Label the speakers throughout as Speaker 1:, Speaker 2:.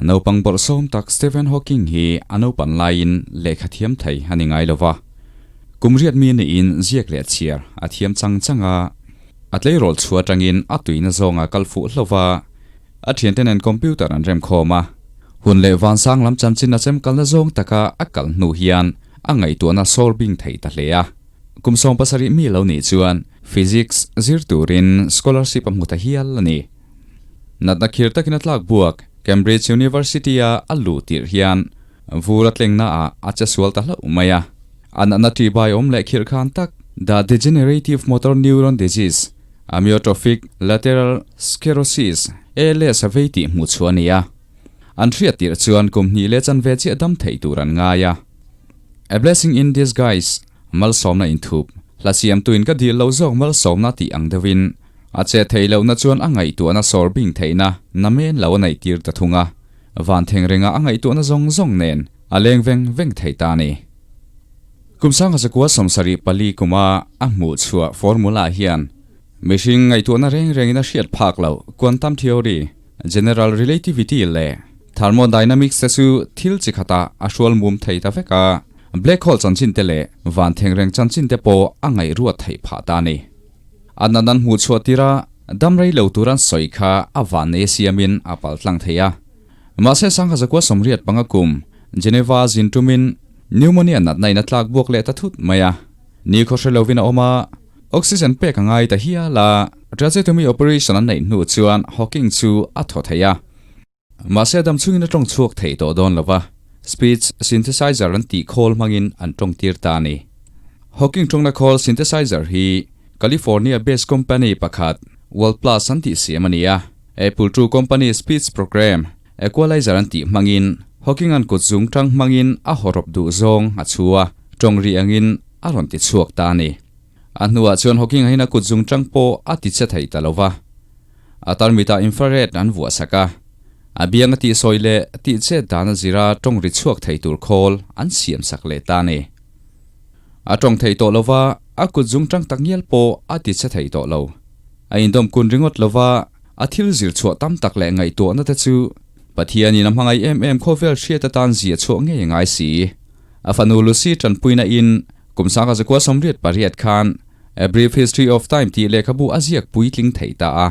Speaker 1: Naupang bawrhsawm tak Stephen Hawking hi a naupan laiin lehkha thiam thei a ni ngai lo va. Kum riat mi niin ziak leh chhiar a thiam chang chang a. A tleirawl chhuah atangin a tuina zawnga kal fuh hlo va, a thiante nen computer an rem khawm a. Hun leh vansang lam chanchin a chem kalna zawng taka a kal hnu hian a ngaihtuahna sawr bing thei ta hle a. Kum 70 mi lo nih chuan Physics zir turin scholarship a hmu ta hial a ni. Natna khir takin a tlak buak Cambridge University-a a luh tirh hian vur a tlengna ah a che sual ta hlauh mai a. A natna ṭihbai awm leh khirh khan tak The Degenerative Motor Neuron Disease, Amyotrophic Lateral Sclerosis, ALS, a vei tih hmuh chhuah a ni a. An hriat tirh chuan kum hnih leh chanve chiah dam theih tur an ngai a. A Blessing in Disguise, Malsawmna inthup, hla siamtuin ka dil lo zawk malsawmna tih ang deuhin a che theih lohna chuan a ngaihtuahna sawr bing theihna namen lo a neih tir ta thung a, van theng renga a ngaihtuahna zawng zawng nen a leng veng veng thei ta a ni. Kum sangha zakua 74 kuma a hmuh chhuah formula hian mihring ngaihtuahna reng rengin a hriat phak loh quantum theory, general relativity leh thermodynamics te chu thil chi khatah a hrual mum thei ta vek a, black hole chanchin te leh van thengreng chanchin te pawh a ngaihruat theih phah ta a ni. A natna an hmuh chhuah tirah dam rei lo tur an sawi kha a vannei siamin a pal tlang thei a. Mahse sangha zakua 85 kum Geneva zin tumin pneumonia natna in a tlak buak leh ta thut mai a. Ni khaw hre lovin a awm a, oxygen pek a ngai ta hial a. Tracheotomy operation an neih hnu chuan Hawking chu a thaw thei a. Mahse dam chungin a tawng chhuak thei tawh dawn lo va, speech synthesizer an tih khawl hmangin an tawng tir ta a ni. Hawking tawngna khawl synthesizer hi California based company pakhat World Plus an tih siam a ni a. Apple II company speech program equalizer an tih hmangin Hawking an kut zung tang hmangin a hawrawp duh zawng a chhu a, tawng ri angin a rawn ti chhuak ta a ni. A hnuah chuan Hawking a hin a kut zung tang pawh a ti che thei ta lo va. A tarmit-ah infrared an vuah sak a, a biang a tihsawi leh tihchet dan a zira tawng ri chhuak thei tur khawl an siam sak leh ta a ni. A tawng thei tawh lo va, a kut zung tang tak ngial pawh a ti che thei tawh lo. A indawm kun ringawt lo va, a thil zir chhuah tam tak leh ngaihtuahna te chu Pathianin a hmangaih em em khawvel hriat atan zia chhuah ngei a ngai si. A fanu Lucy tanpuina in kum 1988 khan A Brief History of Time tih lehkhabu a ziak puitling thei ta a,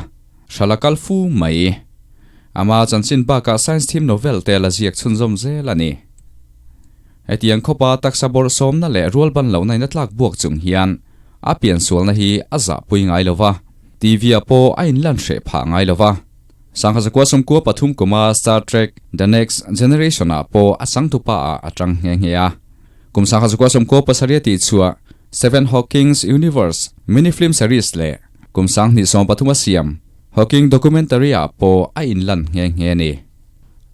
Speaker 1: hrala kal fu mai. Ama chanchin bakah science theme novel te la ziak chhunzawm zel a ni. Hetiang khawpa taksa bawrhsawmna leh rualban lohna in a tlak buak chung hian a piansualna hi a zahpui ngai lo va, TV ah pawh a inlan hreh phah ngai lo va. 1993 kuma Star Trek, The Next Generation ah pawh a changtupa ah a tang nghe nghe a. Kum 1997 tih chhuah Stephen Hawking's Universe mini-film series leh kum 2013 a siam Hawking documentary ah pawh a inlan nghe nghe a ni.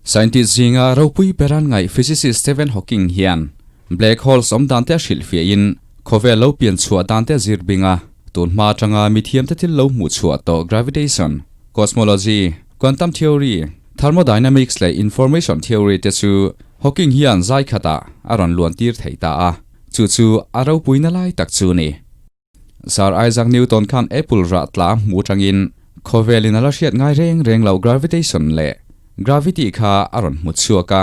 Speaker 1: Scientist zinga ropui beran ngaih physicist Stephen Hawking hian black holes awm dan te a hrilhfiahin khawvel lo pian chhuah dan te a zir bing a, tun hma atanga mithiamte thil lo hmuh chhuah tawh gravitation, cosmology, quantum theory, thermodynamics leh information theory te chu Hawking hian zai khatah a rawn luan tir thei ta a. Chu chu a ropuina lai tak chu ni. Sir Isaac Newton khan apple rah tla hmu atangin khawvelin a la hriat ngai reng reng loh gravitation leh gravity kha a rawn hmu chhuak a.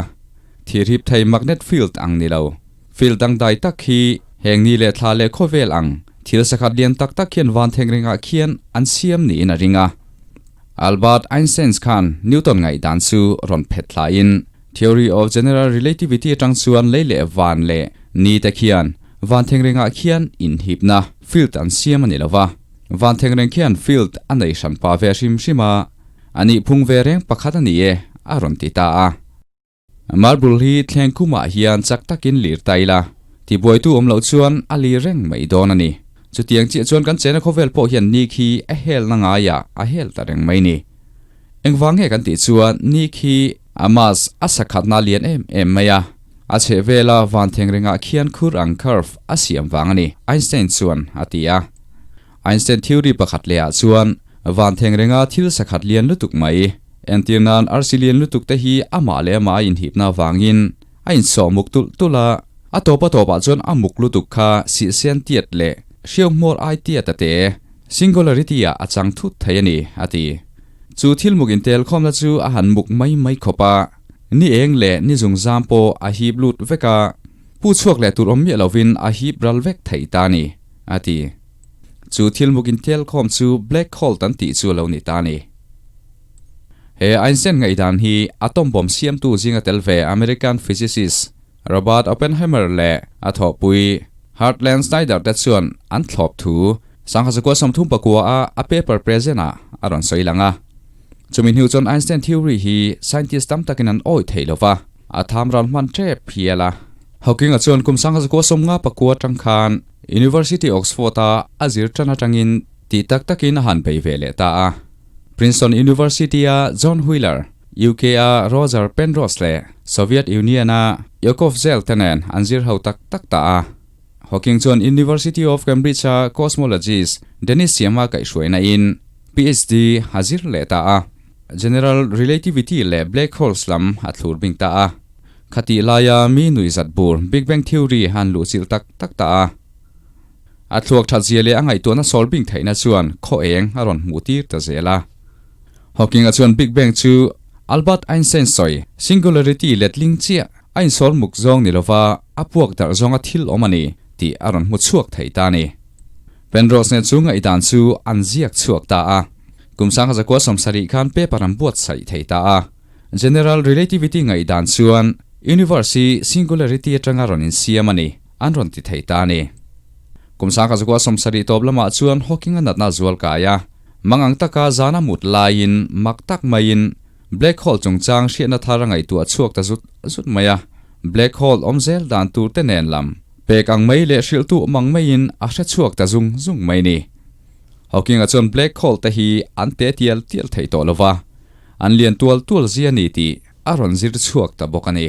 Speaker 1: Thirhip thei magnet field ang ni lo. Field dangdai tak hi heng ni leh thla leh khawvel ang thil sakhat lian tak tak hian van theng rengah khian an siam niin a ring a. Albert Einstein khan Newton ngaihdan chu rawn phet thlain Theory of General Relativity atang chuan lei leh van leh ni te khian van thengrengah khian inhipna, field, an siam a ni lo va. Van thengreng khian field a nei hran pah ve hrim hrim a, a nih phung ve reng pakhat a ni e, a rawn ti ta a. Marble hi thleng khumah hian chak takin lir ta ila, tibuaitu awm loh chuan a lir reng mai dawn a ni. Chutiang chiah chuan kan chena khawvel pawh hian ni khi a helna ngaiah a hel ta reng mai ni. Engvang nge kan tih chuan ni khi a mass a sakhatna lian em em mai a, a chheh vela van theng ringah khian khur ang curve a siam vang a ni, Einstein chuan a ti a. Einstein theory pakhat lehah chuan van theng ringa thil sakhat lian lutuk mai, entir nan arsi lian lutuk te hi amah leh amah a inhipna avangin a insawh muk tulh tulh a, a tawp a tawpah chuan a muk lutuk kha sihsen tiat leh hriau hmawr ai tia ta te, singularity ah a chang thut thei a ni, a ti. Chu thil muk intelkhawmna chu a han muk mai mai khawp a, ni eng leh ni zungzam pawh a hip lut vek a, pu chhuak leh tur awm miah lovin a hip ral vek thei ta a ni, a ti. Chu thil muk intelkhawm chu black hole kan tih chu a lo ni ta a ni. He Einstein ngaihdan hi atom bomb siamtu zinga tel ve American physicist Robert Oppenheimer leh a thawhpui Hartland Snyder te chuan an thlawp thu Sangha 39 a a paper present ah a rawn sawi lang a. Chumi hnu chuan Einstein theory hi scientist tam takin an awih theih lo va, a tham ral hman tep hial a. Hawking-a chuan kum 1959 atang khan University Oxford a a zir tan atangin tih tak takin a han bei ve leh ta a. Princeton University-a John Wheeler, UK-a Roger Penrose leh Soviet Union-a Yakov Zell te nen an zir ho tak tak ta a. Hawking chuan University of Cambridge-a cosmologist Dennis Siama kaihhruaina in PhD a zir leh ta a. General Relativity leh Black Holes lam a thlur bing ta a. Khatih laia mi nuihzat bur Big Bang Theory an luhchilh tak tak ta a. A thluak that zia leh a ngaihtuahna sawl bing theihna chuan khaw eng a rawn hmuh tir ta zel a. Hawking-a chuan Big Bang chu Albert Einstein sawi singularity letling chiah a insawl muk zawng ni lova a puak darh zawnga thil awm a ni tih a rawn hmu chhuak thei ta a ni. Penrose nen chu ngaihdan chu an ziak chhuak ta a. Kum 1970 khan paper an buatsaih thei ta a. General Relativity ngaihdan chuan universe hi singularity atanga rawn insiam a ni. An rawn ti thei ta a ni. Kum 1970 tawp lamah chuan Hawking a natna a zual kai a. Mangang taka zana mut laiin mak tak maiin Black Hole chungchang hriatna thar a ngaihtuah chhuak ta zut zut mai a. Black Hole awm zel dan tur te nen lam pek ang mai leh hrilhtu awm ang maiin a hre chhuak ta zung zung mai ni. Hawking-a chuan Black Hole te hi an te tial tial thei tawh lo va, an lian tual tual zia ni tih a rawn zir chhuak ta bawk a ni.